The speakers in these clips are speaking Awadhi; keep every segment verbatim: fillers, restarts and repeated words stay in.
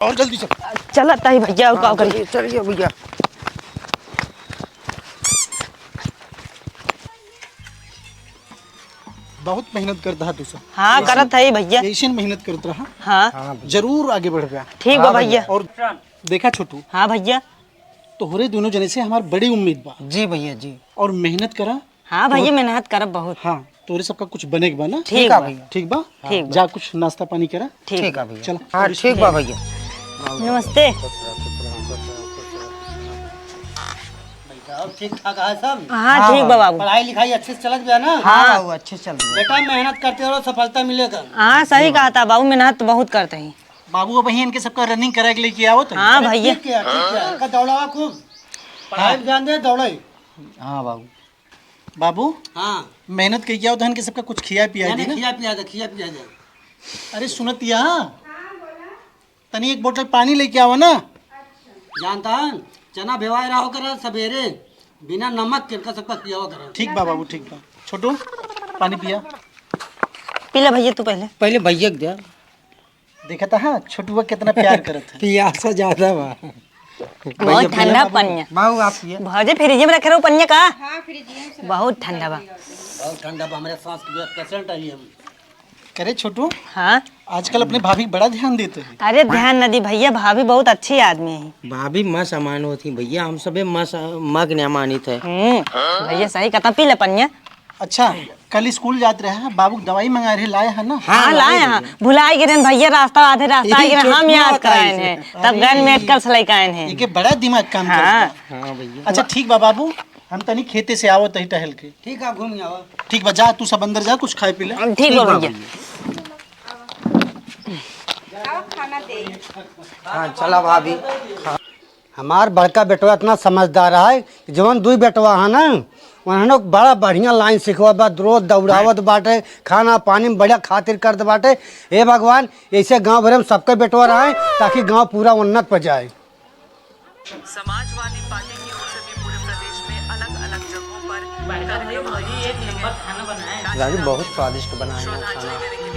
और जल्दी चल। चलत ही भैया, और का हाँ, करी? चलिए, चलिए भैया। बहुत मेहनत करत हा तू सब। हाँ, ऐसे, करत ही भैया। ऐसे मेहनत करत रहा। हाँ। हाँ भैया। जरूर आगे बढ़बे। ठीक बा हाँ भैया। भैया। और देखा छोटू। हाँ भैया। तोहरे दोनों जने से हमार बड़ी उम्मीद बा। जी भैया, जी। और मेहनत करा। हाँ भैया, तो मेहनत करब बहुत। हाँ, तोहरे सबका कुछ बने के बा ना? ठीक ठीक है बा। भैया। ठीक बा? ठीक बा। जा कुछ नाश्ता पानी करा। ठीक। ठीक है भैया। चला। हाँ, ठीक बा भैया। नमस्ते। बैठा, और ठीक ठाक है सब? हाँ, हाँ ठीक बा बाबू। बाबू। पढ़ाई लिखाई अच्छे से चलत बा ना? हाँ हाँ। बाबू, अच्छे से चल रही है। बेटा, मेहनत करते रहो, सफलता मिलेगा। हाँ, सही कहा था बाबू, मेहनत तो बहुत करते हैं। बाबू, अब इनके सबका रनिंग करा के लेके आओ तो। हाँ अरे भैया। ठीक है, ठीक है, इनका दौड़ावा खूब। पढ़ाई पे ध्यान दे, दौड़े। हाँ बाबू। बाबू, हाँ। मेहनत कइके आओ, तहन के सबका कुछ खिया पिया नहीं, दी नहीं, ना। खिया पिया दे, खिया पिया दे। अरे सुनत या, तनी एक बोतल पानी लेके आवा ना। जानता है, चना भेवाए रहो करे सबेरे, बिना नमक के इनका सबका खियावा करे। ठीक बा बाबू, ठीक बा। छोटू, पानी पिया। पी ले भैया तू पहले। पहले भैया के दे। देखत हा, छोटुआ कितना प्यार करत है। पियासा ज्यादा बा। बहुत भैया, ठंडा भैया, पनिया। बाबू, आप पिए। भौजी, फ्रिज में रखे रहो पनिया का? हाँ, फ्रिज में से बहुत ठंडा बा। बहुत ठंडा बा, हमरे सास के पेशेंट आई हम। करे छोटू, हाँ? आजकल अपने भाभी बड़ा ध्यान देते हैं। अरे ध्यान न दी भैया, भाभी बहुत अच्छी आदमी है। भाभी माँ समान होती भैया, हम सबे माँ स-, माँ के नाम मानित है। हम्म, भैया सही कहता, पी ले पनिया। अच्छा, कल स्कूल जात रहे हैं, बाबू दवाई मंगाए रहे, लाए हैं ना? हाँ, हाँ, लाए लाए हैं। भैया। भुलाए गिरे हैं भैया, रास्ता आधे रास्ता यही आए गिरे, हम चोटवा याद बताई कराए से। हैं। तब अरे, गन मेडिकल से लेके आए हैं। इनके बड़ा दिमाग काम हाँ। करता। हाँ भैया। अच्छा, ठीक बा बाबू, हम तनी खेते से आवत ही टहल के। ठीक है, घूम आवा। ठीक बा, जा तू सब अंदर जा, कुछ खाए पी ले। ठीक बा भैया। हाँ, चला भाभी। हमार बड़का बेटवा इतना समझदार है कि जवन दुई बेटवा है ना, उन्होंने बड़ा बढ़िया लाइन सिखवा बा, रोज दौड़ावत बाटे, खाना पानी में बढ़िया खातिर करत बाटे। हे भगवान, ऐसे गांव भर में सबके बेटवा रहे, ताकि गांव पूरा उन्नत पर जाए। समाजवादी पार्टी की ओर से भी पूरे प्रदेश में अलग-अलग जगहों पर बड़का भाई, भौजी एक नंबर खाना बनाए। राजू, बहुत स्वादिष्ट बनाए हैं खाना।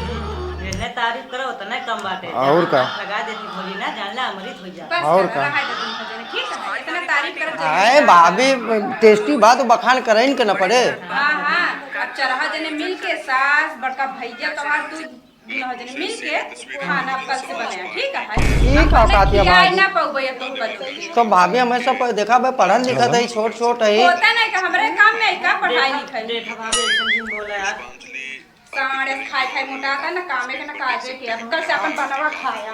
जितने तारीफ करो, उतना कम बाटे। और का? हाथ लगा देती भौजी ना, जान ले अमृत हो जाए। बस और करा, का? रहा है तो तुम भजन, ठीक है? इतना तारीफ करत जाइए। आए भाभी, टेस्टी बात बखान करइन के न पड़े। हाँ, हाँ, अब चरहा जने मिल के सास, बड़का भैया तोहार, तू दुनो जने मिल के खाना कल से बनाया, ठीक है? ई का अपने बात है खियाए भाभी? ना पउबे अब तू कल। तो भाभी हमें सब देखा भाई पढ़ल लिखत है, छोट छोट है। होता नहीं कि हमरे काम में का पढ़ाई लिखाई। देखा भाभी ऐसे नहीं बोला यार। साढ़े खाए खाए मोटाता ना कामे के ना काजे के। अब कल से अपन बनवा खाया।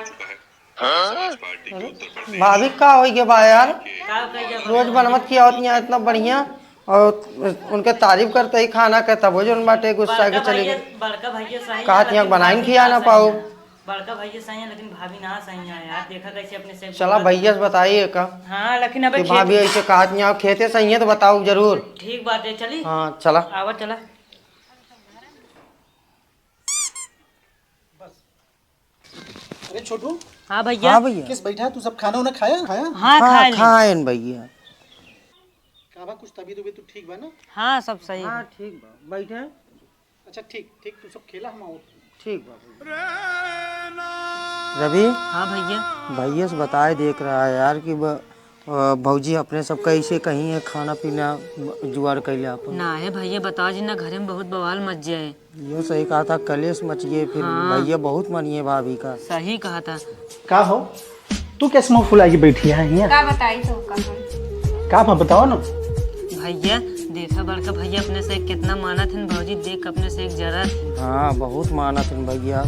भाभी का होइ गया बा यार? का कही जाए रोज भाभी? बनवत खियावत यहाँ इतना बढ़िया और उनके तारीफ करते ही खाना के तबो जोन बाटे गुस्सा के बड़का चली भैया, गई। बड़का भैया सही कहा है, तिहाँ लेकिन बनाइन भाभी खिया ना ना सही पाओ। है। बड़का भैया सही है, लेकिन भाभी ना सही है यार। देखा कैसे अपने से चला बोलत भैया से बताइए का हाँ, लेकिन अबे कि खेत भाभी ऐसे कहा तिहाँ खेते सही है तो बताओ जरूर। ठीक बात है, चली। हाँ, चला। आवा, चला। अरे छोटू। हाँ भैया। हाँ भैया। किस बैठा, तू सब खाना उना खाया? खाया? हाँ, हाँ, खा ले। खाएन भैया। का बा, कुछ तबीयत उबीयत तो ठीक बा ना? हाँ, सब सही हाँ, है। ठीक बा। बैठे। अच्छा, ठीक, ठीक, तू सब खेला, हम आओ। ठीक बा भैया। रवि। हाँ भैया। भैया से बताए देख रहा है यार कि ब-, अ, भौजी अपने सब कैसे कहीं है खाना पीना जुगाड़ कैले अपन। ना है भैया, बता जी ना, घरे में बहुत बवाल मच जाए। यो सही कहा था, कलेश मच गए, फिर हाँ। भैया बहुत मनिए भाभी का। सही कहा था। का हो, तू कैसे मुंह फुला के बैठी है यहाँ? का बताई तो का हम? का बा, बताओ ना। भैया, देखा बड़का भैया अपने से कितना मानत हन, भौजी देख अपने से एक जरा थी। हाँ, बहुत मानत हन भैया।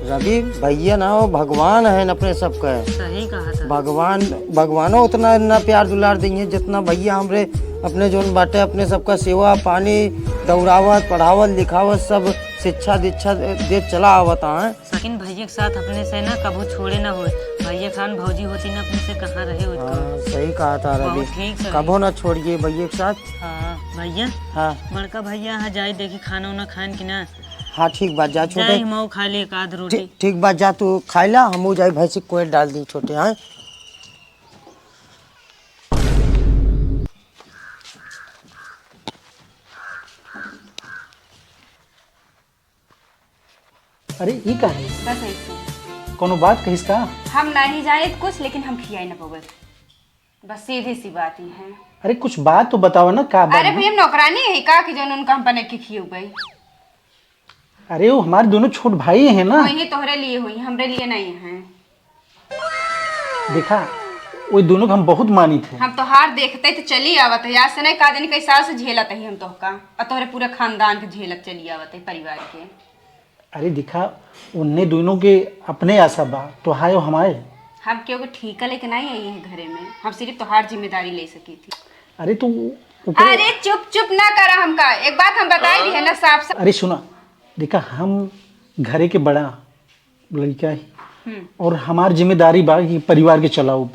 रवि, भैया ना हो, भगवान है अपने सबका। सही कहा था। भगवान, भगवानो उतना ना प्यार दुलार देंगे जितना भैया हमरे अपने जोन बाटे, अपने सबका सेवा पानी, दौड़ावत, पढ़ावत, लिखावत, सब शिक्षा दीक्षा दे चला आवत हैं। लेकिन भैया के साथ अपने से ना कभू छोड़े ना होए। भैया खान भौजी होती ना अपने से कहाँ रहे होत हाँ, कभू। सही कहा था रवि। बहुत ठीक से कभू रहे। ना छोड़िए भैया के साथ। हाँ, भैया। हाँ। बड़का भैया यहाँ जाए देखी खाना उना खान की ना। हाँ, ठीक बात, जा छोटे। जाए हम खा ले एक आध रोटी। ठीक, ठीक बात, जा तू खाई ला, हम जाए भैंसी कोई डाल दी छोटे, हाँ। अरे, ई का है? बस ऐसे। कोनो बात कहिस का? हम नहीं जानित कुछ, लेकिन हम खियाई न पउबे। बस सीधी सी बात ही है। अरे कुछ बात तो बतावा ना, का बात अरे बा? भैया, हम नौकरानी है का कि जौन उनका हम बने के खियउबे? अरे वो हमार दोनों छोट भाई हैं ना। वही तोहरे लिए हुई, हमरे लिए नहीं है। देखा, वो दोनों के हम बहुत मानित है। हम तोहार देखते तो चली आवत है, आज से नहीं का दिन कई साल से झेलत है हम तोहका, और तोहरे पूरे खानदान के झेलत चली आवत है परिवार के। अरे देखा, उन्हें दोनों के अपने आशा बा, तोहार और हमारे। हम केहू के ठीका लेके नहीं आई है घरे में, हम सिर्फ तोहार जिम्मेदारी ले सकी थी। अरे तू ओकरे अरे चुप चुप ना करा हमका, एक बात हम बताई दी है ना साफ साफ। अरे सुना, देखा हम घरे के बड़ा लड़का ही हम्म। और हमार जिम्मेदारी बा कि परिवार के चलाओ,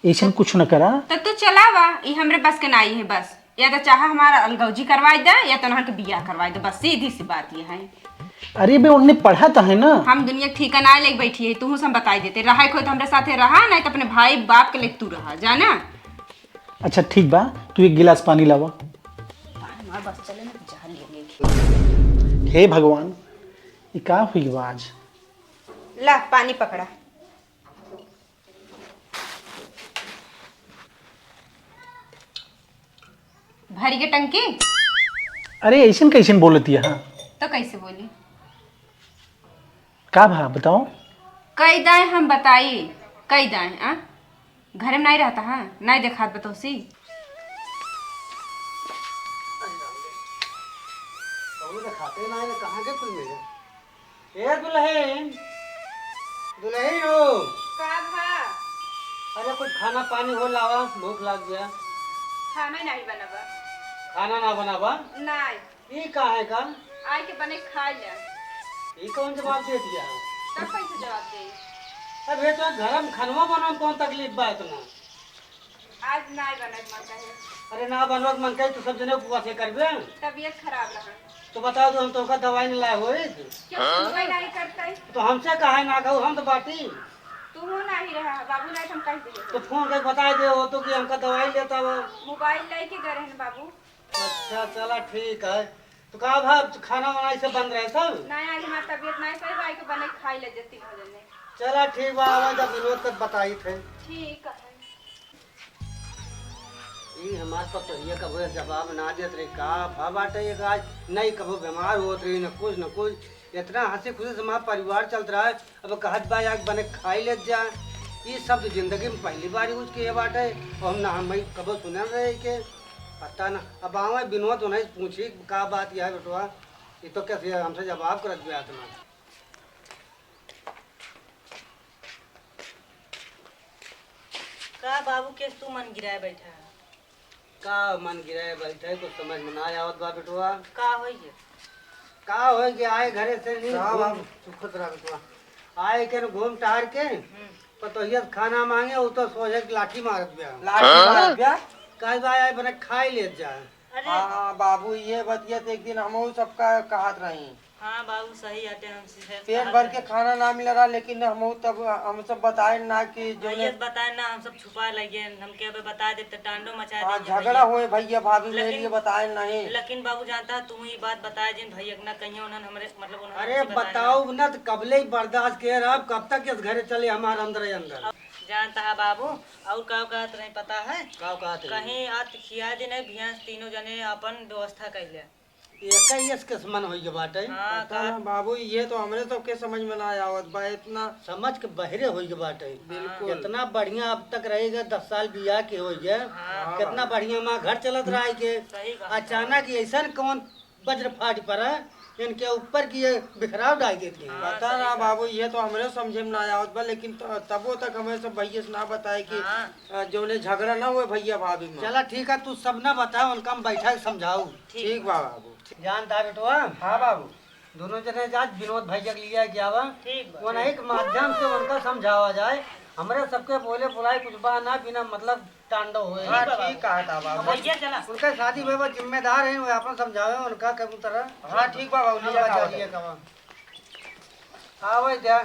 ऐसन कुछ न करा। तो तू चलावा, ई हमरे बस के नाई है बस। या तो चाहे हमारा अलगौजी करवाई दे या तो उन्हन के बियाह करवाई दे, बस सीधी सी बात ये है। अरे बे, उन्हें पढ़ा तो है ना। हम दुनिया के ठीका ना लेके बैठी है, तू से हम बताई देते, रहा खोई तो हमरे साथे रहा, नहीं तो अपने भाई बाप के लेके तू रहा, जाना। अच्छा ठीक बा, तू एक गिलास पानी लावा। हमार बस चले ना, जा लिए। हे भगवान, ई का हुई बा आज? ला पानी पकड़ा। भरी के टंकी? अरे ऐसन कैसन बोलती है? हाँ। तो कैसे बोली? का भा बताओ? कई दाए हम बताई, कई दाए आ? घरे में नहीं रहता है, नहीं देखात बतौसी। कौनो देखाते ना है, कहाँ के कुल मिले? ए दुल्हन, दुल्हन हो। का भा? अरे कुछ खाना पानी हो लावा, भूख लाग गया। खाना ही नहीं बनावा। खाना ना बनावा? नहीं। ई का है का? आए के बने खाई ले। ई कौन जवाब दे दिया? तब कैसे जवाब दे? अब ये तो घर में खनवा बनवा में कौन तकलीफ बा इतना? आज नाय बनत मन कहे। अरे ना बनवा के मन कहे तो सब जने उपवास करबे। तबीयत खराब रहा। तो बता दो, हम तोहका दवाई नहीं लाए होई। क्यों तू दवाई नहीं करता है? तो हमसे काहे ना कहू, हम तो बाटी। तू हो नहीं रहा, बाबू नहीं हम कह दिए। तो फोन करके बताई दे हो तो कि हमका दवाई लेता हो। मोबाइल लेके गए रहन बाबू। अच्छा चला ठीक है। तो का भा खाना वाना इसे बन रहे सब? नहीं, आज हमार तबीयत नहीं सही बा, आके बने खाई ले जल्दी भोजन में। चला ठीक बा, आवा जब विनोद तक बताई थे। ठीक है। ई हमार पतोहिया कबो जवाब ना देत रही, का भा बाटे एक आज नहीं कबो बीमार होत रही, न कुछ न कुछ, इतना हंसी खुशी से हमार परिवार चलत रहा है। अब कहत बा, "आग बने खाई लेत जा।" ई शब्द जिंदगी में पहली बार यूज किए बाटे। और हम ना, हम भाई कबो सुनल रहे के, पता ना। अब आवे विनोद, उन्हें पूछी, "का बात यह है बेटवा? ये तो कैसे हमसे जवाब करत बे आत्मा?" का बाबू, केस तू मन गिराए बैठा है? का मन गिराए बैठा है, कुछ समझ में ना आवत बा बेटवा। का होई गे? का होई गे, आए घरे से नहीं का घूम बाबू, सुखत रह बेटवा। आए के न घूम टहर के, हम्म। पतोहिया से खाना मांगे, वो तो सोझे के लाठी मारत बे। लाठी हाँ? मारत बे? कहे बा, आए बने खाई लेत जा। अरे। हाँ, हाँ, बाबू, ये बतिया तो एक दिन हमहू सबका कहत रही। हाँ बाबू, सही आटे, हम सीधे पेट कहत भर के रही। खाना ना मिल रहा, लेकिन हमहू तब, हम सब बताए ना कि जो भैया ने बताए ना, हम सब छुपा लगे, हम के अबे बता देब त टांडो मचा हाँ, देंगे झगड़ा भैया। होए भैया भाभी में लेकिन, लिए बताए नहीं। लेकिन बाबू जानता है, तू ही बात बताए जिन भैया के ना कहिए उन्होंने हमरे, मतलब उन्होंने अरे हमसे बताए बताओ ना। ना, तो कबले ही बर्दाश्त के रहा, कब तक इस घरे चले हमारे अंदर ही अंदर। अब जानता है बाबू, और का कहत रही पता है? का कहत रही? कहीं आत खिया दे नहीं, भिया तीनों जने अपन व्यवस्था कर ले। एक ही इस किस्मन होई के बाटे। हाँ, पता का ना बाबू, ये तो हमरे सबके समझ में ना आवत बा इतना। समझ के बहरे होई के बाटे। बिल्कुल। इतना बढ़िया अब तक रही गे, दस साल बियाह के होई गे। हाँ। कितना बाबू। बढ़िया माँ घर चलत रहा है के। सही बात। अचानक ऐसन कौन वज्र फाट पड़ा इनके ऊपर की ये बिखराव डाल देती है। हाँ, पता सही ना बात। बाबू, ये तो हमरे समझे में ना आवत बा, लेकिन त-, तबो तक हमें सब भैया से ना बताए कि, हाँ। अ, जौने झगड़ा ना हुए भैया भाभी में। चला ठीक है, तू सब ना बता, उनका हम बैठा के समझाऊ। ठीक ठीक बा। बा बाबू। जानता बेटवा? हाँ बाबू। दोनों जने जा विनोद भैया के लिए आके आवा। ठीक बा। वो नहीं के माध्यम से उनका समझावा जाए। हमरे सबके बोले बुलाए कुछ बा ना, बिना मतलब टांडो होए। हाँ, ठीक बा ठीक बाबू। कहा था बाबू। भैया चला। उनका शादी में वो जिम्मेदार है, वो अपन समझावे उनका कबूतर। हाँ, ठीक बा बाबू, ले उनका जाता चलिए बाबू। कमा। आवे जा।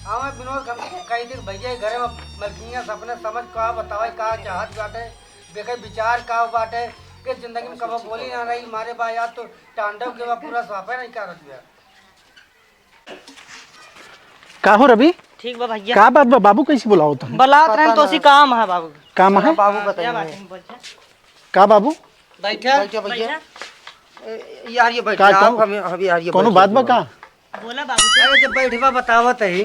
आवे विनोद, हम कही दिन भैया के घरे में मलकिनिया से अपने समझ का बतावे, का चाहत बाटे, देखे विचार का बाटे, के जिंदगी में कबो बोली ना रही, मारे बा यार तो टांडव के बा पूरा साफे नहीं करत बा। का हो रवि? ठीक बा भैया। का बात बा? बाबू कैसे बुलावत हैं? बुलावत रहन तो उसी काम है बाबू। काम है? बाबू हाँ, बताइए। क्या बात है? बोल जा। का बाबू? बैठा। बैठा भैया। बैठा। ए, यार ये बैठ का, जा, कौन, आप हम, हम यार ये कौनो बैठ बात बा जाओ। का? बोला बाबू से। अरे जब बैठबा बतावत है।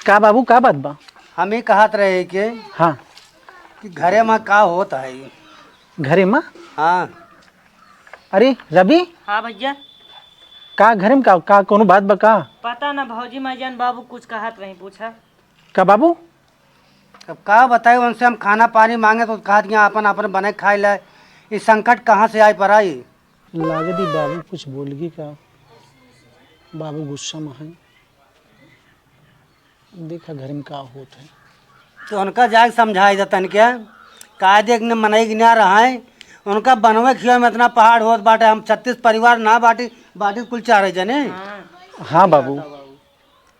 का बाबू, का बात बा? हम ही कहत रहे कि हाँ। कि घरे में का होत है? घरे में? हाँ। अरे रवि। हाँ भैया। का घरे में का, का कौनो बात बा का? पता ना भौजी, मैं जान बाबू कुछ कहत रही, पूछा। का बाबू? अब का बताई, उनसे हम खाना पानी मांगे तो कहत कि आपन आपन बने खाई ले। ई संकट कहाँ से आई पड़ा ई? लागत ही बाबू कुछ बोलगी का? बाबू गुस्सा में है। देखा घर में का होत है। तो उनका जाके समझाई दे तनिके, कायदे के मनई के ना रहे। उनका बनवे खिया में इतना पहाड़ होत बाटे, हम छत्तीस परिवार ना बाटी, बाटी कुल चार जने। हाँ बाबू।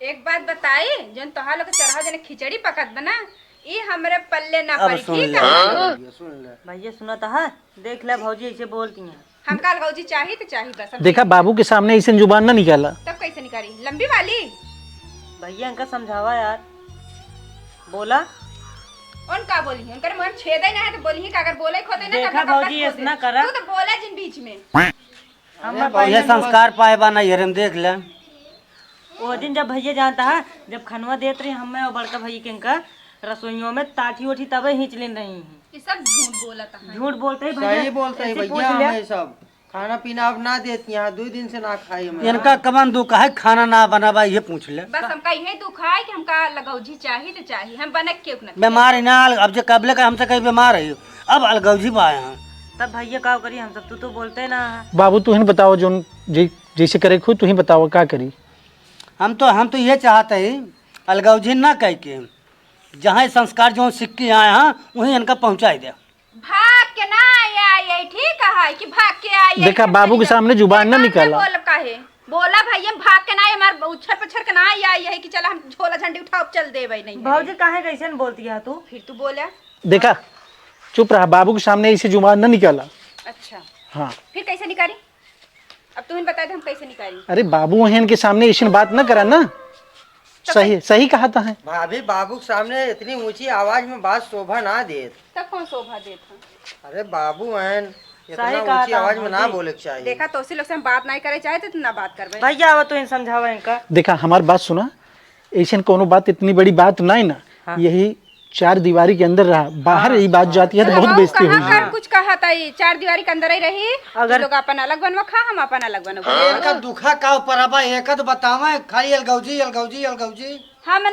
एक बात बताई, जौन तोहार लोग के चरहा जने खिचड़ी पकत बा ना, ई हमरे पल्ले ना अब पड़ी, सुन ठीक ले, है? सुन ले, सुन ले। भैया सुनत है, देख ले भौजी ऐसे बोलती हैं। हमका अलगौजी चाही तो चाही बस, हम देखा, बाबू के सामने ऐसे जुबान ना निकाला। तब कैसे निकाली? लंबी वाली? भैया इनका समझावा यार, बोला। उन का बोली है? उनकर मुंह में छेद ही ना है तो बोली ही का? अगर बोले खोदे ना तब देखा ना भौजी, कपास खोदे। ऐसे ना करा। तू तो बोला जिन बीच में। हम अरे ना भैया, पाई संस्कार पाए बा ना, ये हम देख ले। वो दिन जब भैया जानता है, जब खनवा देत रही हमें और बड़का भैया के इनका रसोइयों में ताठी ओठी तबे हिंच लेन रही हैं। ये सब झूठ बोलत है। झूठ बोलते ही भैया, सही बोलते ही ऐसे भैया, पूछ लिया। हमें सब खाना पीना अब ना देती हैं, दो दिन से ना खाई हम। इनका कवन दुख है, खाना ना बनावा, ये पूछ ले। बस हमका यही दुख है कि हमका लगौजी चाही तो चाही, हम बने क्यों ना। बीमार है ना, अब जे कबले का हमसे कहीं बीमार है, अब अलगौजी पाए हैं। तब भैया का करी हम सब, तू तो बोलते ना है। बाबू तू ही बताओ, जोन जै-, जैसे करे खुद तू ही बताओ का करी। हम तो, हम तो ये चाहते ही अलगौजी ना कह के जहाँ संस्कार जो सीख के आए हैं वहीं इनका पहुँचाई दे। भाग के ना आई, आई, आई, ठीक है कि भाग के आई, आई, देखा, ठीक बाबू के है। सामने जुबान ना एक बात निकाला। बोल काहे? बोला भाई, हम भाग के ना आई, हमार उछर पछर के ना आई, आई, आई कि चला हम झोला झंडी उठाओ, चल देबै नहीं है। भौजी काहे कैसन बोलती है तू? फिर तू बोला। देखा, चुप रहा, बाबू के सामने ऐसे जुबान ना निकाला। अच्छा। हाँ। फिर कैसे निकारी? अब तू ही बता दे, हम कैसे निकारी? अरे बाबू हैं, इनके सामने ऐसी बात ना करा ना। तो सही, सही कहा था है। भाभी, बाबू के सामने इतनी ऊंची आवाज में बात शोभा ना देत। तब कौन शोभा देत है? अरे बाबू हैं, इतना सही कहा ऊंची था आवाज में ना भौजी। बोले के चाहिए। देखा, तोसी लोग से हम बात नहीं करे चाहे तो तू ना बात करबे। भैया, आवा तू इन समझावा इनका। देखा, हमार बात सुना, ऐसे कोनो बात, इतनी बड़ी बात नहीं ना। हाँ। यही चार दीवारी के अंदर रहा, बाहर हाँ। ही बात जाती है तो तो बहुत हम बेइज्जती कहाँ हुई। कर कुछ कहा था, ये चार दीवारी के अंदर ही रही। अगर अगर लोग अपन अलग बनवा खा, हम अपन अलग बनवा। ये इनका दुखा का ऊपर अब एक तो बतावे, खाली अलगौजी, अलगौजी, अलगौजी। हाँ, मन